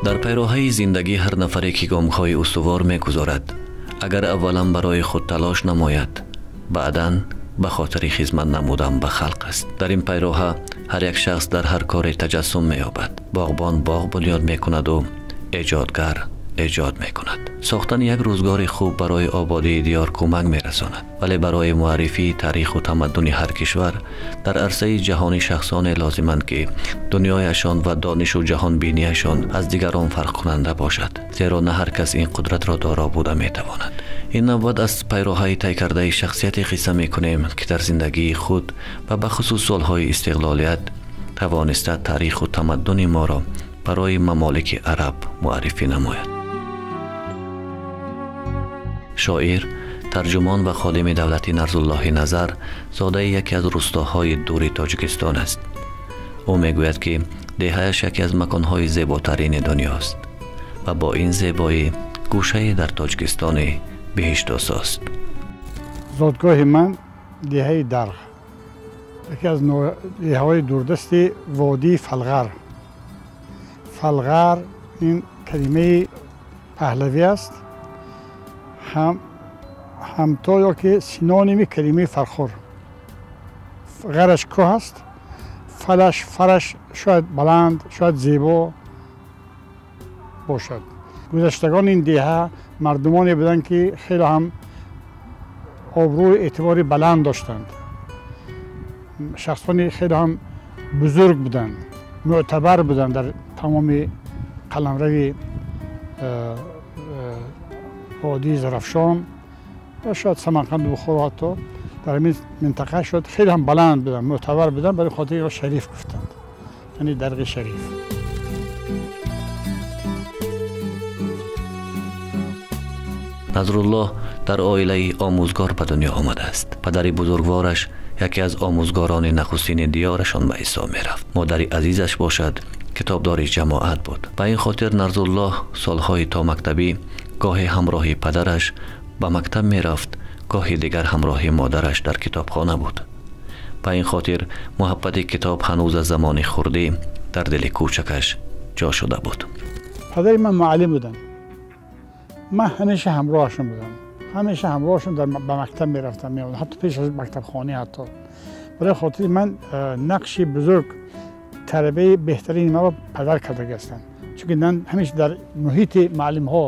Дар пайроҳаи зиндагӣ ҳар нафаре ки гомҳои устувор мегузорад, агар аввалан барои худ талош намояд, баъдан ба хотири хизмат намудан ба халқ аст. Дар ин пайроҳа ҳар як шахс дар ҳар коре таҷассум меёбад. Боғбон боғ бунёд мекунаду эҷодгар эҷод мекунад. Сохтани як рӯзгори хуб барои ободии диёр кӯмак мерасонад, вале барои муаррифии таъриху тамаддуни ҳар кишвар дар арсаи ҷаҳонӣ шахсоне лозиманд, ки дунёяшон ва донишу ҷаҳонбинияшон аз дигарон фарқкунанда бошад, зеро на ҳар кас ин қудратро доро буда метавонад. Ин навбат аз пайроҳаи тай кардаи шахсияте қисса мекунем, ки дар зиндагии худ ва бахусус солҳои истиқлолият тавониста таъриху тамаддуни моро барои мамолики араб муаррифӣ намояд. Шоир, тарҷумон ва ходими давлати Нарзуллоҳи Назар зодаи яке аз рустоҳои дури Тоҷикистон аст. Ӯ мегӯяд, ки деҳааш яке аз маконҳои зеботарини дунёст ва бо ин зебоӣ гӯшае дар Тоҷикистони биҳиштосост. Зодгоҳи ман деҳаи Дарғ, яке аз деҳаҳои дурдасти водии Фалғар. Фалғар ин калимаи паҳлавӣ аст, ҳамто ё ки синоними калимаи фархор. Ғараш кӯҳ аст, фалаш фараш шояд баланд, шояд зебо бошад. Гузаштагони ин деҳа мардумоне буданд, ки хеле ҳам обрӯи эътибори баланд доштанд, шахсони хеле ҳам бузург буданд, мӯътабар буданд дар тамоми қаламрави водии Зарафшон ва шояд Самарқанду Бухоро, ҳатто дар ҳамин минтақа шояд хеле ҳам баланд буданд, мӯътабар буданд. Барои хотири Шариф гуфтанд, яъне Дарғи Шариф. Назруллоҳ дар оилаи омӯзгор ба дунё омадааст. Падари бузургвораш яке аз омӯзгорони нахустини диёрашон ба ҳисоб мерафт. Модари азизаш бошад китобдори ҷамоат буд. Ба ин хотир Нарзуллоҳ солҳои томактабӣ гоҳе ҳамроҳи падараш ба мактаб мерафт, гоҳи дигар ҳамроҳи модараш дар китобхона буд. Ба ин хотир муҳаббати китоб ҳанӯз аз замони хурдӣ дар дили кӯчакаш ҷо шуда буд. Падари ман муаллим буданд. Ман ҳамеша ҳамроҳашон будам, ҳамеша ҳамроҳашон ба мактаб мерафтам, меомадам, ҳатто пеш аз мактабхонӣ. Ҳатто барои хотири ман нақши бузург, тарбияи беҳтарини маро падар кардаги ҳастанд, чунки ман ҳамеша дар муҳити муаллимҳо,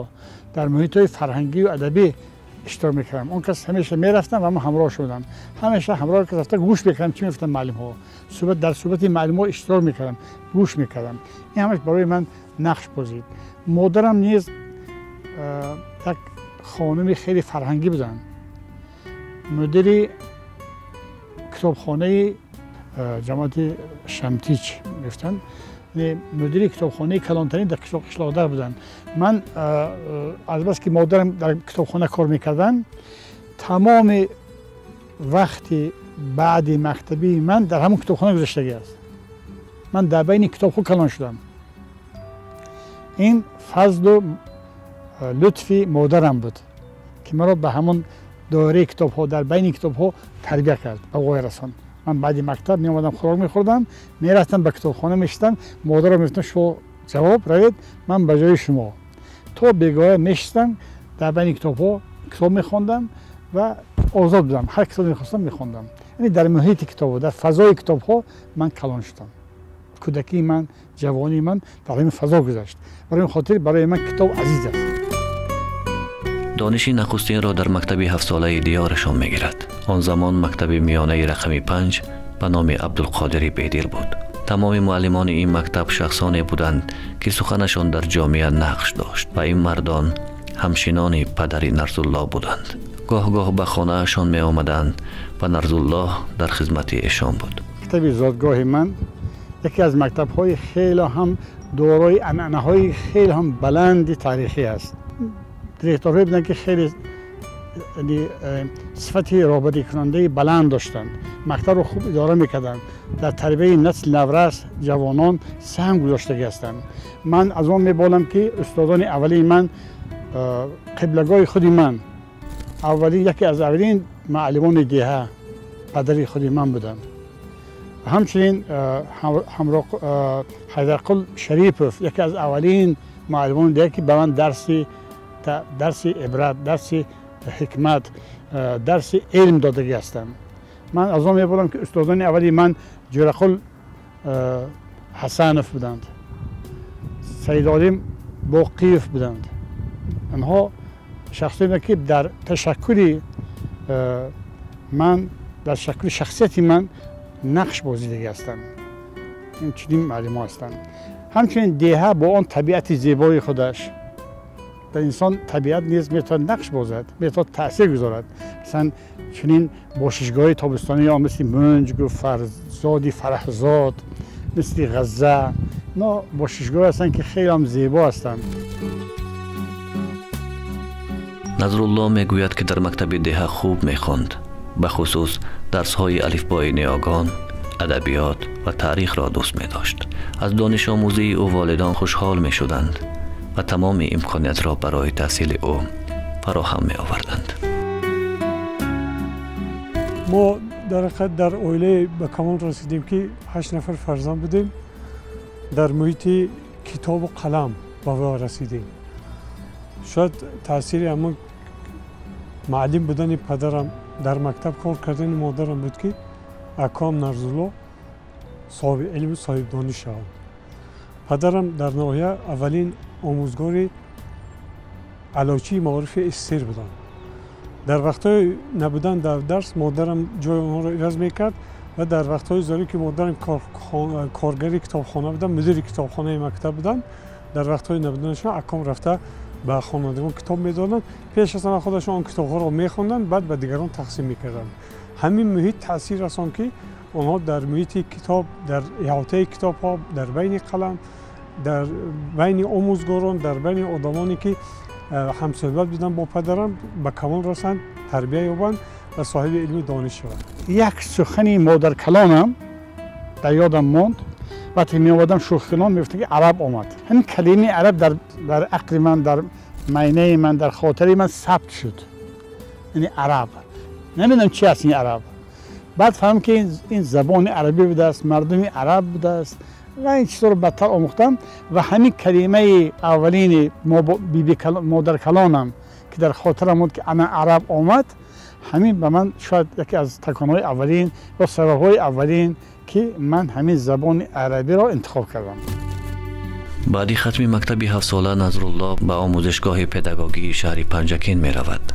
дар муҳитҳои фарҳангию адабӣ иштирок мекардам. Он кас ҳамеша мерафтам ва ман ҳамроҳ шудам. Ҳамеша ҳамроҳ кас рафта гӯш мекардам, чӣ мегуфтанд муаллимҳо. Дар суҳбати муаллимҳо иштирок мекардам, гӯш мекардам. Ин ҳамаш барои ман нақш бозид. Модарам низ як хонуми хеле фарҳангӣ буданд, мудири китобхонаи ҷамоати Шамтич мегуфтанд, мудири китобхонаи калонтарин дар қишлоқдар буданд. Ман азбаски модарам дар китобхона кор мекарданд, тамоми вақти баъди мактабии ман дар ҳамон китобхона гузаштагӣ аст. Ман дар байни китобҳо калон шудам. Ин фазлу лутфи модарам буд, ки маро ба ҳамон доираи китобҳо, дар байни китобҳо тарбия кард, ба ғоя расонд. Ман баъди мактаб меомадам, хӯрок мехӯрдам, мерафтам ба китобхона мешистам, модарро мегуфтам: шумо ҷавоб равед, ман ба ҷои шумо. То бегоҳа мешистам, дар байни китобҳо китоб мехондам ва озод будам, ҳар китоб мехостам мехондам. Яъне дар муҳити китобҳо, дар фазои китобҳо ман калон шудам. Кӯдакии ман, ҷавонии ман дар ҳамин фазо гузашт. Барои ин хотир барои ман китоб азиз аст. Дониши нахустинро дар мактаби ҳафтсолаи диёрашон мегирад. Он замон мактаби миёнаи рақами 5 ба номи Абдулқодири Бедил буд. Тамоми муаллимони ин мактаб шахсоне буданд, ки суханашон дар ҷомеа нақш дошт ва ин мардон ҳамшинони падари Нарзуллоҳ буданд. Гоҳ-гоҳ ба хонаашон меомаданд ва Нарзуллоҳ дар хизмати эшон буд. Мактаби зодгоҳи ман яке аз мактабҳои хеле ҳам дорои анъанаҳои хеле ҳам баланди таърихӣ аст. Директорҳое буданд, ки хеле сифати роҳбарикунандаи баланд доштанд, мактабро хуб идора мекарданд, дар тарбияи насли наврас, ҷавонон саҳм гузоштагӣ ҳастанд. Ман аз он меболам, ки устодони аввалии ман, қиблагоҳи худи ман, яке аз аввалин муаллимони деҳа падари худи ман буданд. Ҳамчунин Ҳайдарқул Шарипов яке аз аввалин муаллимони деҳа, ки ба ман дарси ибрат, дарси ҳикмат, дарси илм додагӣ ҳастанд. Ман аз он мебарам, ки устодони аввали ман Ҷӯрақул Ҳасанов буданд, Саидолим Боқиев буданд. Онҳо шахсоне, ки дар ташаккули ман, дар ташаккули шахсияти ман нақш бозидагӣ ҳастанд. Ин чунин муаллимҳо ҳастанд. Ҳамчунин деҳа бо он табиати зебои худаш дар инсон табиат низ метавонад нақш бозад, метавонад таъсир гузорад. Масалан, чунин бошишгоҳи тобистонии он мисли Мунҷгу, Фарзоди Фараҳзод, мисли Ғазза, ино бошишгоҳ ҳастанд, ки хеле ҳам зебо ҳастанд. Назрулло мегӯяд, ки дар мактаби деҳа хуб мехонд, бахусус дарсҳои алифбои ниёгон, адабиёт ва таърихро дӯст медошт. Аз донишомӯзии ӯ волидон хушҳол мешуданд ва тамоми имкониятро барои таҳсили ӯ фароҳам меоварданд. Мо дар ҳақиқат дар оилае ба камол расидем, ки 8 нафар фарзанд будем. Дар муҳити китобу қалам ба во расидем. Шояд таъсири ҳамон муаллим будани падарам, дар мактаб кор кардани модарам буд, ки акоам Нарзулло соҳиби илму соҳибдониш шавад. Падарам дар ноҳия аввалин омӯзгори аълочии маорифи СССР буданд. Дар вақтҳои набудан дар дарс модарам ҷои онҳоро иваз мекард ва дар вақтҳои зорӣ, ки модарам коргари китобхона буданд, мудири китобхонаи мактаб буданд, дар вақтҳои набуданашон аком рафта ба хонандагон китоб медоданд. Пеш аз ҳама худашон он китобҳоро мехонданд, баъд ба дигарон тақсим мекарданд. Ҳамин муҳит таъсир расонд, ки онҳо дар муҳити китоб, дар иҳотаи китобҳо, дар байни қалам, дар байни омӯзгорон, дар байни одамоне, ки ҳамсӯҳбат буданд бо падарам, ба камол расанд, тарбия ёбанд ва соҳиби илму дониш шаванд. Як сухани модаркалонам дар ёдам монд. Вақте меомадам шӯхикунон мегуфтам, ки араб омад. Ҳамин калимаи араб дар ақли ман, дар майнаи ман, дар хотираи ман сабт шуд. Яъне араб, намедонам чи аст ин араб. Баъд фаҳмам, ки ин забони арабӣ будааст, мардуми араб будааст ва ин чизҳоро бадтар омӯхтам. Ва ҳамин калимаи аввалини модаркалонам, ки дар хотирам монд, ки ана араб омад, ҳамин ба ман шояд яке аз таконҳои аввалин ё сабабҳои аввалин, ки ман ҳамин забони арабиро интихоб кардам. Баъди хатми мактаби ҳафтсола Назрулло ба омӯзишгоҳи педагогии шаҳри Панҷакент меравад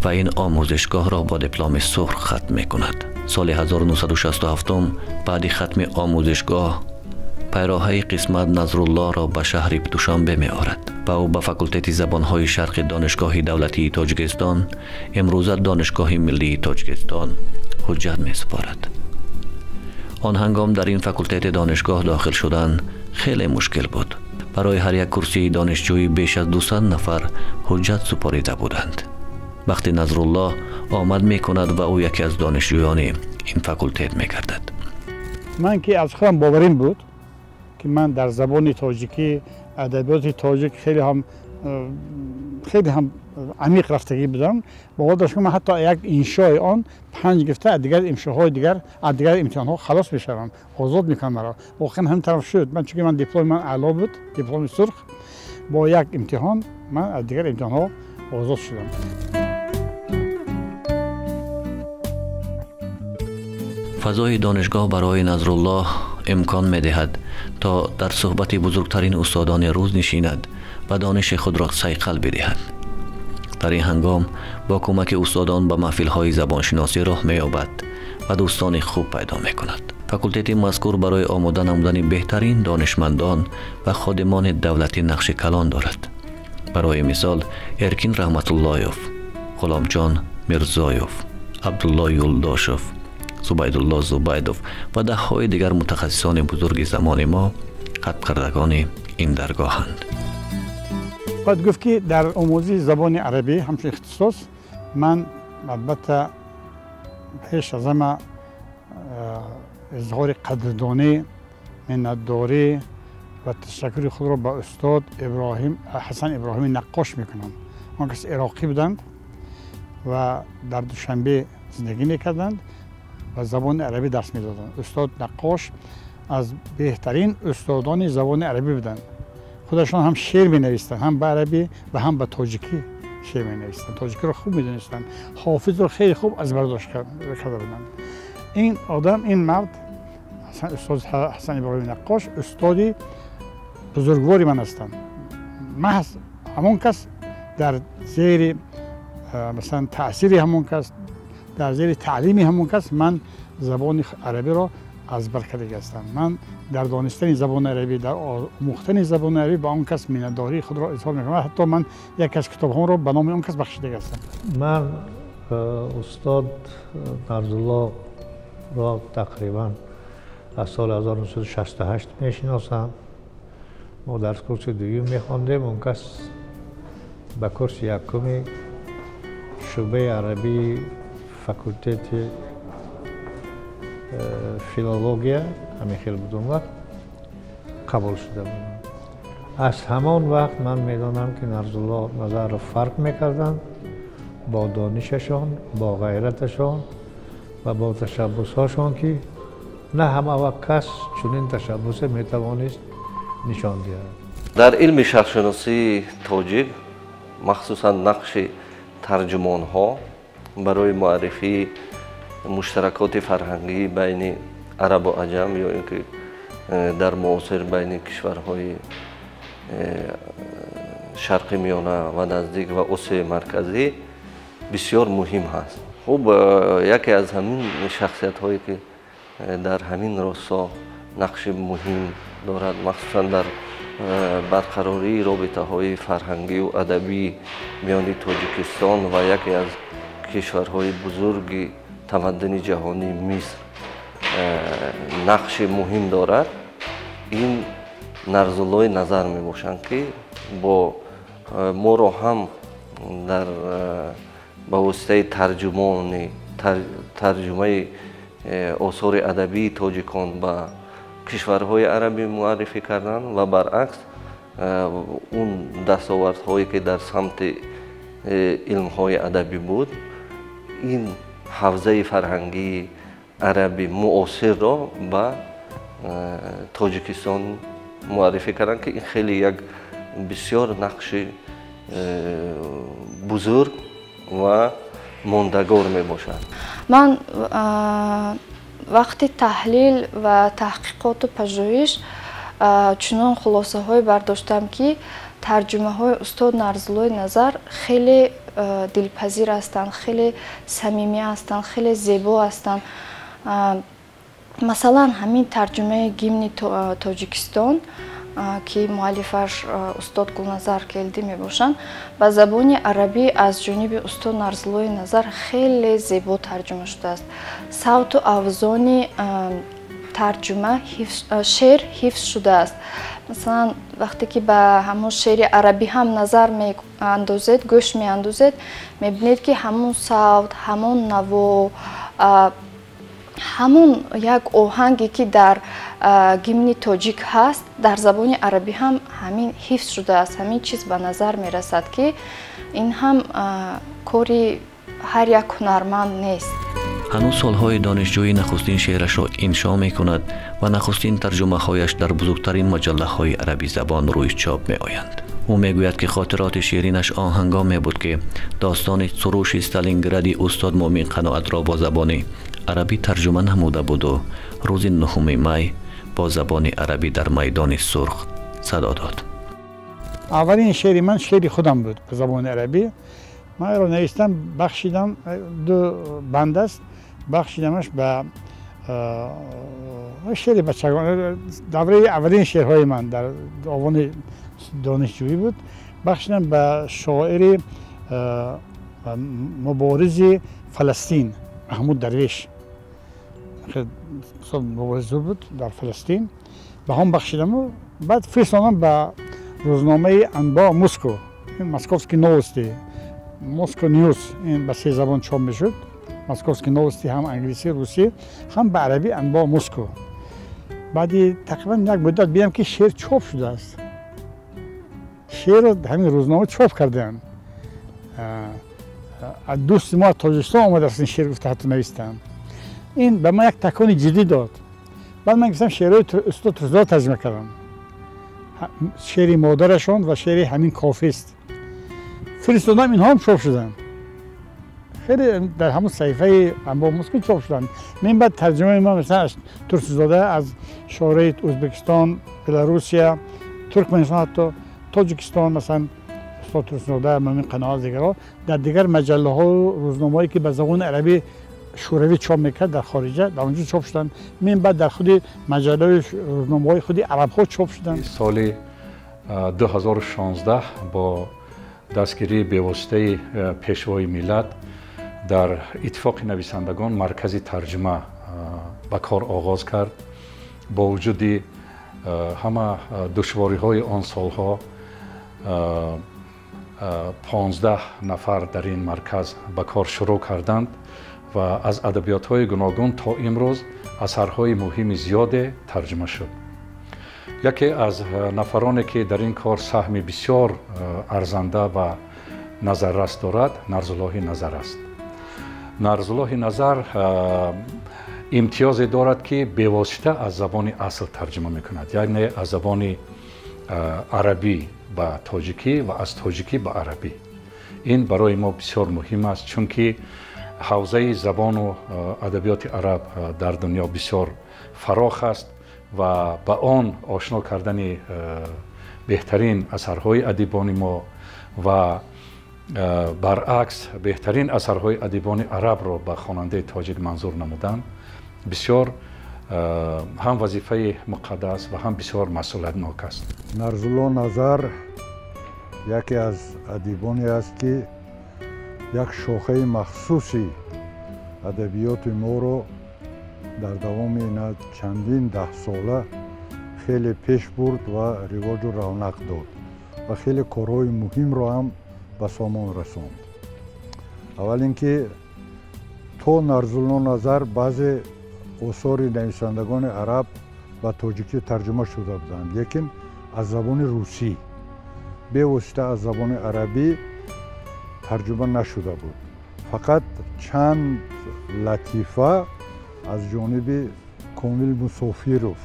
ва ин омӯзишгоҳро бо дипломи сурх хатм мекунад. Соли 1967 баъди хатми омӯзишгоҳ пайроҳаи қисмат Назруллоро ба шаҳри Душанбе меорад ва ӯ ба факултети забонҳои шарқи Донишгоҳи давлатии Тоҷикистон, имрӯза Донишгоҳи миллии Тоҷикистон, ҳуҷҷат месупорад. Он ҳангом дар ин факултети донишгоҳ дохил шудан хеле мушкил буд. Барои ҳар як курсии донишҷӯӣ беш аз 200 нафар ҳуҷҷат супорида буданд. Вақти Назрулло омад мекунад ва ӯ яке аз донишҷӯёни ин факултет мегардад. Ман ки аз худам боварим буд, ки ман дар забони тоҷикӣ, адабиёти тоҷик хеле ҳам амиқ рафтагӣ будам. Бовар доштам, ман ҳатто як иншои он 5 гирифта аз дигар иншоҳои дигар, аз дигар имтиҳонҳо халос мешавам, озод мекунам маро. Воқеан ҳамин тараф шуд. Ман чунки ман дипломи ман аъло буд, дипломи сурх, бо як имтиҳон ман аз дигар имтиҳонҳо озод шудам. Фазои донишгоҳ барои Назруллоҳ имкон медиҳад, то дар суҳбати бузургтарин устодони рӯз нишинад ва дониши худро сайқал бидиҳад. Дар ин ҳангом бо кӯмаки устодон ба маҳфилҳои забоншиносӣ роҳ меёбад ва дӯстони хуб пайдо мекунад. Факултети мазкур барои омода намудани беҳтарин донишмандон ва ходимони давлатӣ нақши калон дорад. Барои мисол, Эркин Раҳматуллоев, Ғуломҷон Мирзоев, Абдулло Юлдошев, Зубайдулло Зубайдов ва даҳҳои дигар мутахассисони бузурги замони мо хатмкардагони ин даргоҳанд. Бояд гуфт, ки дар омӯзиши забони арабӣ ҳамчун ихтисос ман албатта пеш аз ҳама изҳори қадрдонӣ, миннатдорӣ ва ташаккури худро ба устод Ҳасан Иброҳими Наққош мекунам. Он кас ироқӣ буданд ва дар Душанбе зиндагӣ мекарданд ва забони арабӣ дарс медоданд. Устод Наққош аз беҳтарин устодони забони арабӣ буданд. Худашон ҳам шеър менавистанд, ҳам ба арабӣ ва ҳам ба тоҷикӣ шеър менавистанд. Тоҷикиро хуб медонистанд, Ҳофизро хеле хуб аз бардошт карда буданд. Ин одам, ин мард, устод Ҳасан Иброҳими Наққош, устоди бузургвори ман ҳастанд. Маҳз ҳамон кас дар зери, масалан, таъсири ҳамон кас, дар зери таълими ҳамон кас ман забони арабиро аз бар кардаги ҳастам. Ман дар донистани забони арабӣ, дар омӯхтани забони арабӣ ба он кас миннатдории худро изҳор мекунам. Ҳатто ман яке аз китобҳоро ба номи он кас бахшидаги ҳастам. Ман устод Нарзуллоро тақрибан аз соли 1968 мешиносам. Мо дар курси дуюм мехондем, он кас ба курси якуми шӯъбаи арабии факултети филология, ҳамин хел буд он вақт, қабул шуда будам. Аз ҳамон вақт ман медонам, ки Нарзулло Назаров фарқ мекарданд бо донишашон, бо ғайраташон ва бо ташаббусҳошон, ки на ҳама вақт кас чунин ташаббусе метавонист нишон диҳад. Дар илми шарқшиносии тоҷик, махсусан нақши тарҷумонҳо барои муаррифии муштаракоти фарҳангӣ байни арабу аҷам ё ин ки дар муосир байни кишварҳои Шарқи Миёна ва Наздик ва Осиёи Марказӣ бисёр муҳим ҳаст. Хуб, яке аз ҳамин шахсиятҳое, ки дар ҳамин росто нақши муҳим дорад, махсусан дар барқарории робитаҳои фарҳангию адабӣ миёни Тоҷикистон ва яке аз кишварҳои бузурги тамаддуни ҷаҳонӣ, Миср, нақши муҳим дорад, ин Нарзуллои Назар мебошанд, ки бо моро ҳам дар ба воситаи тарҷумаи осори адабии тоҷикон ба кишварҳои арабӣ муаррифӣ карданд ва баръакс он дастовардҳое, ки дар самти илмҳои адабӣ буд, ин ҳавзаи фарҳангии араби муосирро ба Тоҷикистон муаррифӣ карданд, ки ин хеле як бисёр нақши бузург ва мондагор мебошад. Ман вақти таҳлил ва таҳқиқоту пажӯҳиш чунон хулосаҳое бардоштам, ки тарҷумаҳои устод Нарзуллои Назар хеле дилпазир ҳастанд, хеле самимӣ ҳастанд, хеле зебо ҳастанд. Масалан, ҳамин тарҷумаи гимни Тоҷикистон, ки муаллифаш устод Гулназар Келдӣ мебошанд, ба забони арабӣ аз ҷониби устод Нарзуллои Назар хеле зебо тарҷума шудааст. Савту авзони тарҷума, шеър ҳифз шудааст. Масалан, вақте ки ба ҳамон шеъри арабӣ ҳам назар меандозед, гӯш меандозед, мебинед, ки ҳамон савт, ҳамон наво, ҳамон як оҳанге, ки дар гимни тоҷик ҳаст, дар забони арабӣ ҳам ҳамин ҳифз шудааст. Ҳамин чиз ба назар мерасад, ки ин ҳам кори ҳар як ҳунарманд нест. Ҳанӯз солҳои донишҷӯӣ нахустин шеърашро иншо мекунад ва нахустин тарҷумаҳояш дар бузургтарин маҷаллаҳои арабизабон рӯи чоп меоянд. Ӯ мегӯяд, ки хотироти ширинаш он ҳангоме буд, ки достони Суруши Сталингради устод Муъмин Қаноатро бо забони арабӣ тарҷума намуда буду рӯзи 9 май бо забони арабӣ дар Майдони Сурх садо дод. Аввалин шеъри ман шеъри худам буд ба забони арабӣ. Ман инро навистам, бахшидам, ду банд аст, бахшидамаш ба шеъри бачагон, давраи аввалин шеърҳои ман дар овони донишҷӯӣ буд. Бахшидам ба шоири муборизи Фаластин, Маҳмуд Дарвеш, мубориз буд дар Фаластин, ба ҳам бахшидаму баъд фиристодам ба рӯзномаи Анбо Моско, Московский новости, Moscow News. Ин ба се забон чоп мешуд: Московский новости, ҳам англисӣ, русӣ, ҳам ба арабӣ Анбо Моско. Баъди тақрибан як муддат бидам, ки шеър чоп шудааст. Шеърро ҳамин рӯзнома чоп кардаанд. Дӯсти мо аз Тоҷикистон омадааст, ин шеър гуфта ҳатто навистам. Ин ба ман як такони ҷиддӣ дод. Баъд ман гуфтам, шеърҳои устод Турсунзода тарҷума кардам. Шеъри модарашон ва шеъри ҳамин кофист фиристодам, инҳо ҳам чоп шуданд. Хеле дар ҳамон саҳифаи Анбо Москва чоп шуданд. Мин баъд тарҷумаи ма, масалан, аз Турсунзода, аз шоираи Ӯзбекистон, Беларусия, Туркманистон, ҳатто Тоҷикистон, масалан, устод Турсунзода, Мӯмин Қаноат, дигарҳо дар дигар маҷаллаҳою рӯзномаҳое, ки ба забони арабӣ шӯравӣ чоп мекард дар хориҷа, дар онҷо чоп шуданд. Мин баъд дар худи маҷаллаи рӯзномаҳои худи арабҳо чоп шуданд. Соли 2016 бо дастгирии бевоситаи Пешвои миллат дар Иттифоқи нависандагон маркази тарҷума ба кор оғоз кард. Бо вуҷуди ҳама душвориҳои он солҳо 15 нафар дар ин марказ ба кор шурӯъ карданд ва аз адабиётҳои гуногун то имрӯз асарҳои муҳими зиёде тарҷума шуд. Яке аз нафароне, ки дар ин кор саҳми бисёр арзанда ва назаррас дорад, Нарзуллоҳи Назар аст. Нарзуллоҳи Назар имтиёзе дорад, ки бевосита аз забони асл тарҷума мекунад, яъне аз забони арабӣ ба тоҷикӣ ва аз тоҷикӣ ба арабӣ. Ин барои мо бисёр муҳим аст, чунки ҳавзаи забону адабиёти араб дар дунё бисёр фарох аст ва ба он ошно кардани беҳтарин асарҳои адибони мо ва баръакс беҳтарин асарҳои адибони арабро ба хонандаи тоҷик манзур намудан бисёр ҳам вазифаи муқаддас ва ҳам бисёр масъулиятнок аст. Нарзулло Назар яке аз адибоне аст, ки як шохаи махсуси адабиёти моро дар давоми ина чандин даҳсола хеле пеш бурд ва ривоҷу равнақ дод ва хеле корҳои муҳимро ҳам ба сомон расонд. Аввал ин ки то Нарзулло Назар баъзе осори нависандагони араб ба тоҷикӣ тарҷума шуда буданд, лекин аз забони русӣ, бевосита аз забони арабӣ тарҷума нашуда буд. Фақат чанд латифа аз ҷониби Комил Мусофиров,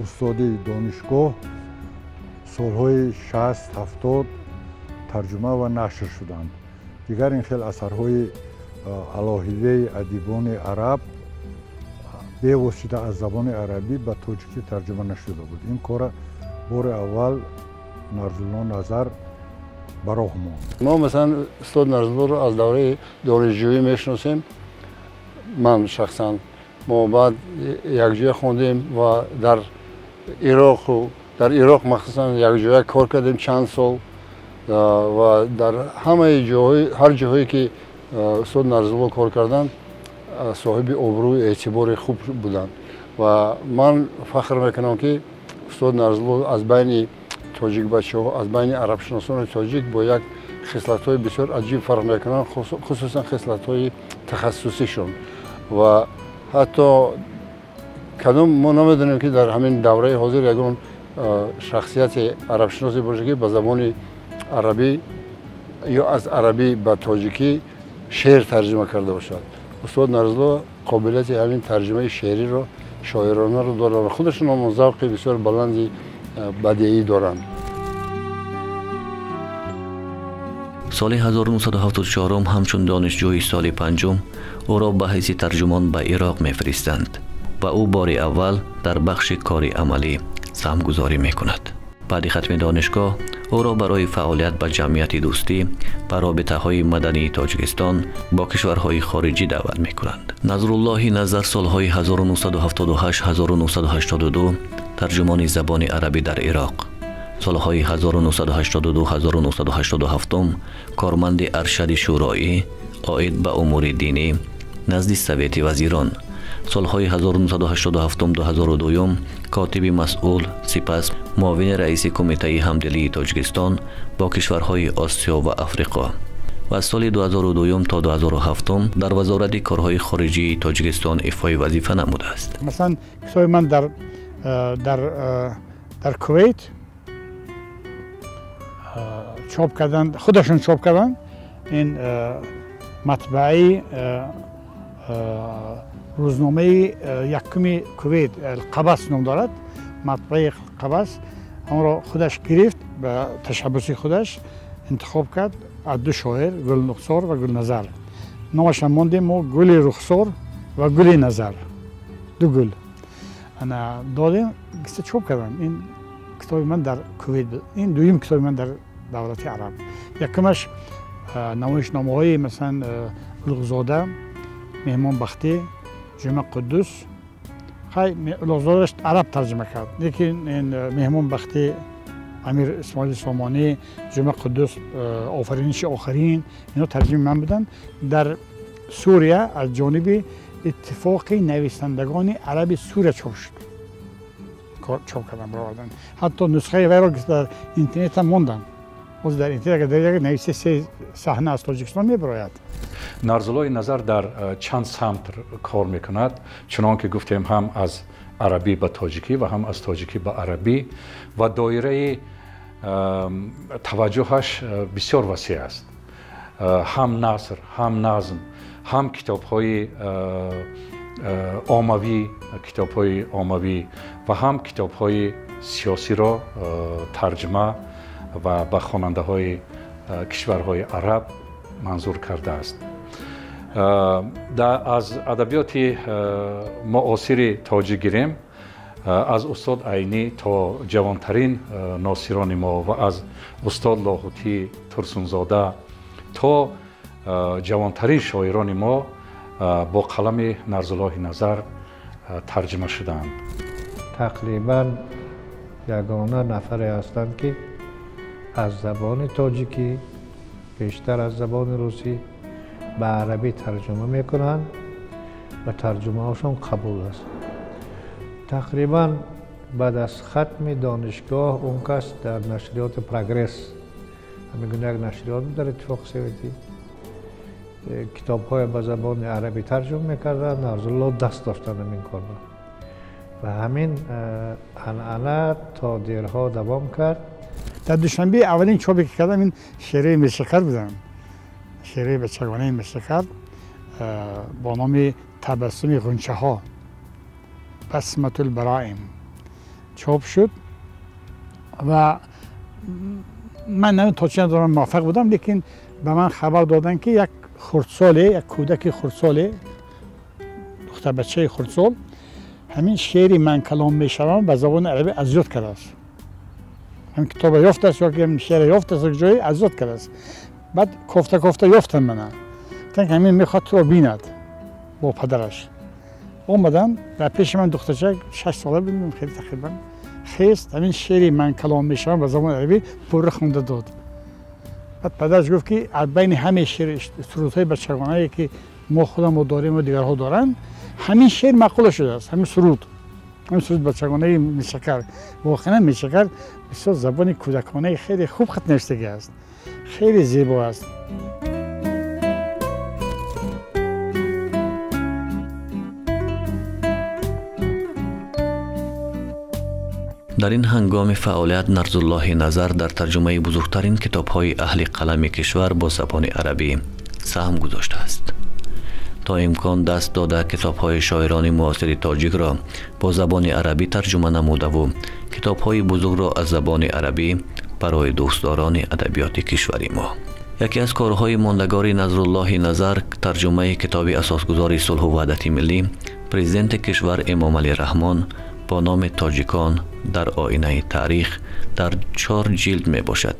устоди донишгоҳ, солҳои 60-70 тарҷума ва нашр шуданд. Дигар ин хел асарҳои алоҳидаи адибони араб бевосита аз забони арабӣ ба тоҷикӣ тарҷума нашуда буд. Ин кора бори аввал Нарзулло Назар ба роҳ монд. Мо, масалан, устод Нарзуллоро аз давраи донишҷӯӣ мешиносем. Ман шахсан, мо баъд якҷоя хондем ва дар Ироқу дар Ироқ махсусан якҷоя кор кардем чанд сол ва дар ҳамаи ҷоҳои, ҳар ҷоҳое ки устод Нарзулло кор карданд, соҳиби обрӯи эътибори хуб буданд. Ва ман фахр мекунам, ки устод Нарзулло аз байни тоҷикбачаҳо, аз байни арабшиносони тоҷик бо як хислатҳои бисёр аҷиб фарқ мекунанд, хусусан хислатҳои тахассусишон. Ва ҳатто кадом мо намедонем, ки дар ҳамин давраи ҳозир ягон шахсияти арабшиносе бошад, ки ба забони арабӣ ё аз арабӣ ба тоҷикӣ шеър тарҷума карда бошад. Устод Нарзулло қобилияти ҳамин тарҷумаи шеъриро, шоиронаро дорад ва худашон ҳам завқи бисёр баланди бадеӣ доранд. Соли 1974 ҳамчун донишҷӯи соли панҷум ӯро ба ҳайси тарҷумон ба Ироқ мефиристанд ва ӯ бори аввал дар бахши кори амалӣ саҳмгузорӣ мекунад. Баъди хатми донишгоҳ ӯро барои фаъолият ба Ҷамъияти дӯстӣ ва робитаҳои мадании Тоҷикистон бо кишварҳои хориҷӣ даъват мекунанд. Назруллоҳи Назар солҳои 1978-1982 тарҷумони забони арабӣ дар Ироқ, солҳои 1982-1987 корманди аршади шӯроӣ оид ба умури динӣ назди Совети вазирон, солҳои 1987-2002 котиби масъул, сипас муовини раиси Кумитаи ҳамдилии Тоҷикистон бо кишварҳои Осиё ва Африқо ва соли 2002 то 2007 дар Вазорати корҳои хориҷии Тоҷикистон ифои вазифа намудааст. Масалан, китоби ман дар Кувейт чоп карданд, худашон чоп карданд. Ин матбааи рӯзномаи якуми Кувейт, Қабас ном дорад. Матбааи Қабас онро худаш гирифт, ба ташаббуси худаш интихоб кард аз ду шоир Гулрухсор ва Гулназар. Номашам мондем мо Гули Рухсор ва Гули Назар, ду гул ана додем, чоп кардам. Ин китоби ман дар Кувейт буд. Ин дуюм китоби ман дар давлати араб. Якумаш намоишномаҳои масалан Улуғзода, Меҳмонбахтӣ, Ҷумъа Қуддус. Хай, Улуғзодаш араб тарҷима кард, лекин Меҳмонбахтӣ Амир Исмоили Сомонӣ, Ҷумъа Қуддус, Офариниши охирин, ино тарҷими ман буданд. Дар Сурия аз ҷониби Иттифоқи нависандагони араби Сурия чоп шуд, чоп кардан, баровардан. Ҳатто нусхаи вайро дар интернетам монданд. Ҳозир дар интернет агар дар нависе се саҳна аз Тоҷикистон мебарояд. Нарзуллоҳи Назар дар чанд самт кор мекунад, чунон ки гуфтем, ҳам аз арабӣ ба тоҷикӣ ва ҳам аз тоҷикӣ ба арабӣ, ва доираи таваҷҷӯҳаш бисёр васеъ аст. Ҳам наср, ҳам назм, ҳам китобҳои оммавӣ, китобҳои оммавӣ ва ҳам китобҳои сиёсиро тарҷима ва ба хонандаҳои кишварҳои араб манзур кардааст. Аз адабиёти муосири тоҷик гирем, аз устод Айнӣ то ҷавонтарин носирони мо ва аз устод Лоҳутӣ, Турсунзода то ҷавонтарин шоирони мо бо қалами Нарзуллоҳи Назар тарҷима шудаанд. Тақрибан ягона нафаре ҳастанд, ки аз забони тоҷикӣ бештар аз забони русӣ ба арабӣ тарҷума мекунанд ва тарҷумаҳошон қабул аст. Тақрибан баъд аз хатми донишгоҳ он кас дар нашриёти Прогресс, ҳамин гуна як нашриёт буд дар Иттифоқи Советӣ, китобҳое ба забони арабӣ тарҷума мекарданд. Нарзулло даст доштанд ҳамин корро ва ҳамин анъана то дерҳо давом кард. Дар Душанбе аввалин чопе ки кардам, ин шеърҳои Миршакар буданд, шеърҳои бачагонаи Миршакар бо номи Табассуми ғунчаҳо, Басматулбароим чоп шуд. Ва ман намедонам то чӣ андоза муваффақ будам, лекин ба ман хабар доданд, ки як хурдсоле, як кӯдаки хурдсоле, духтарбачаи хурдсол ҳамин шеъри «Ман калом мешавам» ба забони арабӣ аз ёд кардааст. Ҳамин китоба ёфтааст ё ки ҳамин шеъра ёфтааст, як ҷое аз ёд кардааст. Баъд кофта кофта ёфтанд мана, гуфтанд, ки ҳамин мехоҳад туро бинад бо падараш. Омаданд дар пеши ман духтарчак 6 сола буд хеле тақрибан, хест, ҳамин шеъри «Ман калом мешавам» ба забони арабӣ пурра хонда дод. Баъд падараш гуфт, ки аз байни ҳамаи шеър сурудҳои бачагонае, ки мо худамо дорем ва дигарҳо доранд, ҳамин шеър маъқула шудааст, ҳамин суруд бачагонаи Миршакар. Воқеан Миршакар бисёр забони кӯдаконаи хеле хуб хат навиштагӣ аст, хеле зебо аст. Дар ин ҳангоми фаъолият Нарзуллоҳи Назар дар тарҷумаи бузургтарин китобҳои аҳли қалами кишвар бо забони арабӣ саҳм гузоштааст. То имкон даст дода, китобҳои шоирони муосири тоҷикро бо забони арабӣ тарҷума намудаву китобҳои бузургро аз забони арабӣ барои дӯстдорони адабиёти кишвари мо. Яке аз корҳои мондагори Назруллоҳи Назар тарҷумаи китоби асосгузори сулҳу ваҳдати миллӣ, президенти кишвар Эмомалӣ Раҳмон бо номи «Тоҷикон дар оинаи таърих» дар чор ҷилд мебошад,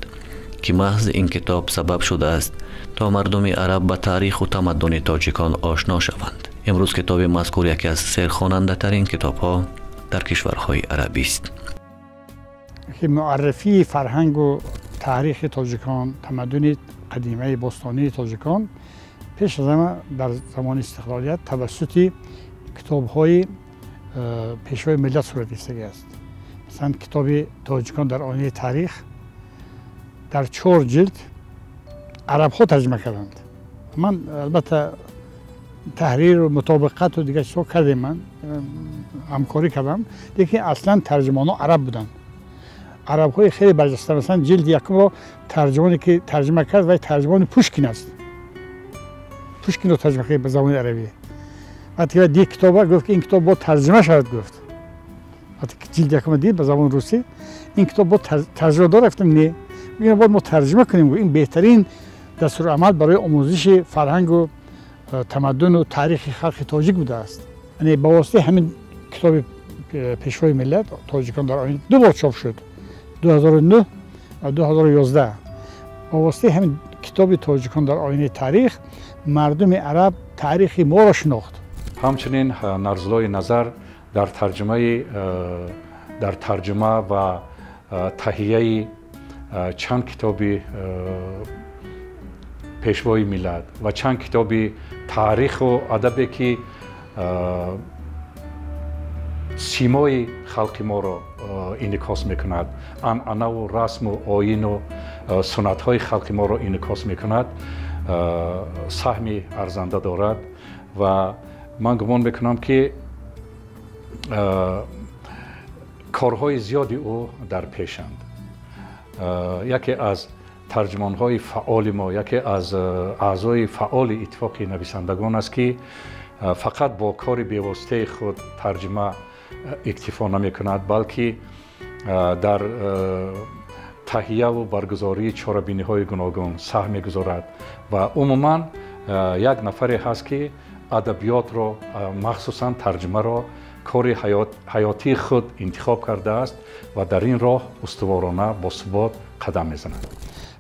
ки маҳз ин китоб сабаб шудааст, то мардуми араб ба таъриху тамаддуни тоҷикон ошно шаванд. Имрӯз китоби мазкур яке аз серхонандатарин китобҳо дар кишварҳои арабист. Ки муаррифии фарҳангу таърихи тоҷикон, тамаддуни қадимаи бостонии тоҷикон пеш аз ҳама дар замони истиқлолият тавассути китобҳои Пешвои миллат сурат гирифтагӣ аст. Масалан, китоби «Тоҷикон дар оинаи таърих» дар чор ҷилд арабҳо тарҷима карданд. Ман албатта таҳриру мутобиқату дигар чизҳо кардем, ман ҳамкорӣ кардам, лекин аслан тарҷумонҳо араб буданд, арабҳои хеле барҷаста. Масалан, ҷилди якумро тарҷумоне ки тарҷима кард, вай тарҷумони Пушкин аст. Пушкинро тарҷима кард ба забони арабӣ. Вақте ки дид китоба, гуфт, ки ин китоб бояд тарҷима шавад, гуфт. Вақте ки ҷилди якум дид ба забони русӣ, ин китоб бо тарҷума дорад? Гуфтам не. Инро бояд мо тарҷума кунем. Ин беҳтарин дастурамал барои омӯзиши фарҳангу тамаддуну таърихи халқи тоҷик будааст. Яъне ба воситаи ҳамин китоби Пешвои миллат Тоҷикон дар оина ду бор чоп шуд, 2009 ва 2011. Ба воситаи ҳамин китоби Тоҷикон дар оинаи таърих мардуми араб таърихи моро шинохт. Ҳамчунин Нарзуллои Назар дар тарҷума ва таҳияи чанд китоби Пешвои миллат ва чанд китоби таъриху адабе ки симои халқи моро инъикос мекунад, анъанаву расму оину суннатҳои халқи моро инъикос мекунад, саҳми арзанда дорад ва ман гумон мекунам ки корҳои зиёди ӯ дар пешанд. Яке аз тарҷумонҳои фаъоли мо, яке аз аъзои фаъоли Иттифоқи нависандагон аст ки фақат бо кори бевоситаи худ тарҷума иктифо намекунад, балки дар таҳияву баргузории чорабиниҳои гуногун саҳм мегузорад ва умуман як нафаре ҳаст ки адабиётро, махсусан тарҷумаро кори ҳаётии худ интихоб кардааст ва дар ин роҳ устуворона бо субот қадам мезанад.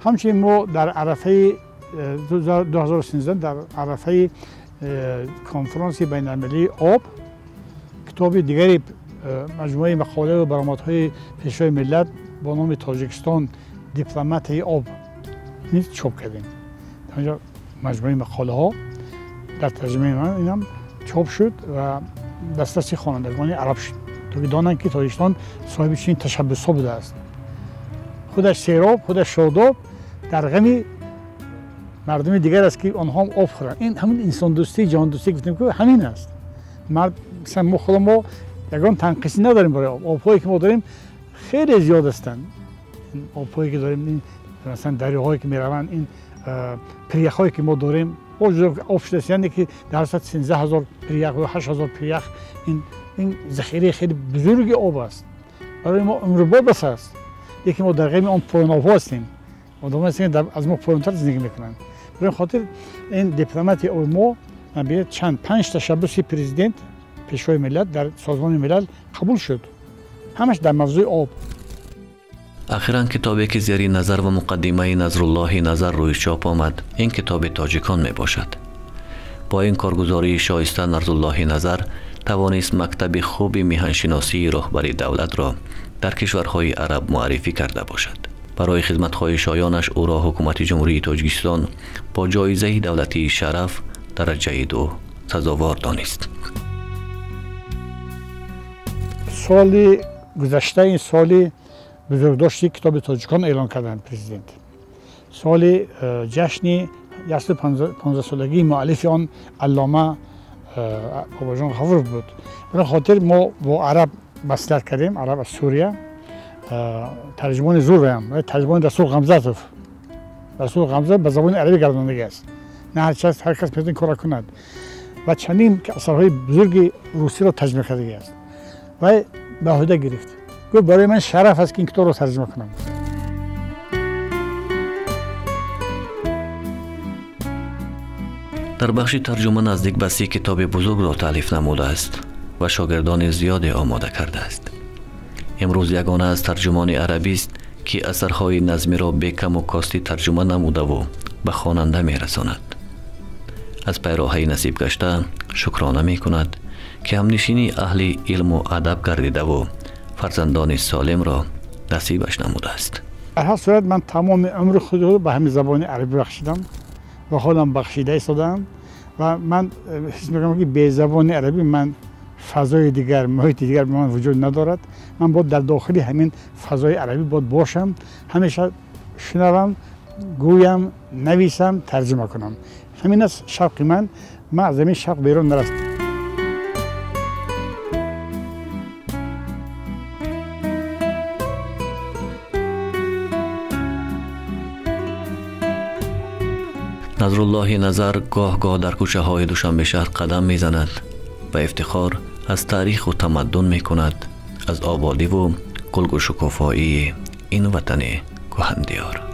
Ҳамчунин мо дар арафаи 2013 дар арафаи конфронси байналмилалии об китоби дигари маҷмӯаи мақолаву баромадҳои Пешвои миллат бо номи Тоҷикистон дипломатияи об низ чоп кардем. Дар онҷо маҷмӯаи мақолаҳо дар тарҷумаи ман инам чоп шуд ва дастраси хонандагони араб шуд, то ки донанд ки Тоҷикистон соҳиби чунин ташаббусҳо будааст. Худаш сероб, худаш шодоб, дар ғами мардуми дигар аст ки онҳо ҳам об хӯранд. Ин ҳамин инсондӯстӣ, ҷаҳондӯстӣ гуфтем ки ҳамин аст. Масалан мо худо мо ягон танқисӣ надорем барои об. Обҳое ки мо дорем хеле зиёд ҳастанд. Обҳое ки дорем, ин масалан дарёҳое ки мераванд, ин пиряхҳое ки мо дорем, об шудааст, яъне ки дар ҳар саат 13 000 пирях ё 8 000 пирях, ин захираи хеле бузурги об аст. Барои мо умрбод бас аст. Лекин мо дар ғами он поёнобҳо ҳастем. Одамоне ҳастем ки аз мо поёнтар зиндагӣ мекунанд. Барои хотир ин дипломатияи оби мо чанд 5 ташаббуси президент Пешвои миллат дар Созмони Милал қабул шуд. Ҳамаш дар мавзӯи об. Ахиран китобе ки зери назар ва муқаддимаи Назруллоҳи Назар рӯи чоп омад, ин китоби Тоҷикон мебошад. Бо ин коргузории шоиста Нарзуллоҳи Назар тавонист мактаби хуби миҳаншиносии роҳбари давлатро дар кишварҳои араб муаррифӣ карда бошад. Барои хизматҳои шоёнаш ӯро ҳукумати Ҷумҳурии Тоҷикистон бо ҷоизаи давлатии шараф дараҷаи 2 сазовор донист. Соли гузашта ин соли бузургдошти китоби Тоҷикон эълон карданд президент. Соли ҷашни 115-солагии муаллифи он аллома Бобоҷон Ғафуров буд. Барои хотир мо бо араб маслиҳат кардем, араб аз Сурия, тарҷумони зурам, тарҷумони Расул Ғамзатов. Расул Ғамзатов ба забони арабӣ гардондагӣ аст. На ҳар кас метавонад ин корро кунад. Ва чандин асарҳои бузурги русиро тарҷума кардагӣ аст. Вай ба ӯҳда гирифт. Гуфт барои ман шараф аст ки ин китобро тарҷума кунам. Дар бахши тарҷума наздик ба 30 китоби бузургро таълиф намудааст ва шогирдони зиёде омода кардааст. Имрӯз ягона аз тарҷумони арабист ки асарҳои назмиро бекаму костӣ тарҷума намудаву ба хонанда мерасонад. Аз пайроҳаи насиб гашта шукрона мекунад ки ҳамнишини аҳли илму адаб гардидаву фарзандони солимро насибаш намудааст. Дар ҳар сурат ман тамоми умри худро ба ҳамин забони арабӣ бахшидам ва ҳолам бахшида истодаам ва ман ҳис мекунам ки бе забони арабӣ ман фазои дигар, муҳити дигар ба ман вуҷуд надорад. Ман бояд дар дохили ҳамин фазои арабӣ бояд бошам, ҳамеша шунавам, гӯям, нависам, тарҷума кунам. Ҳамин аст шавқи ман. Ман аз ҳамин шавқ берун нарафтам. Назруллоҳи Назар гоҳ-гоҳ дар кӯчаҳои Душанбе шаҳр қадам мезанад ва ифтихор аз таъриху тамаддун мекунад, Аз ободиву гулгу шукуфоии ин ватани куҳандиёр.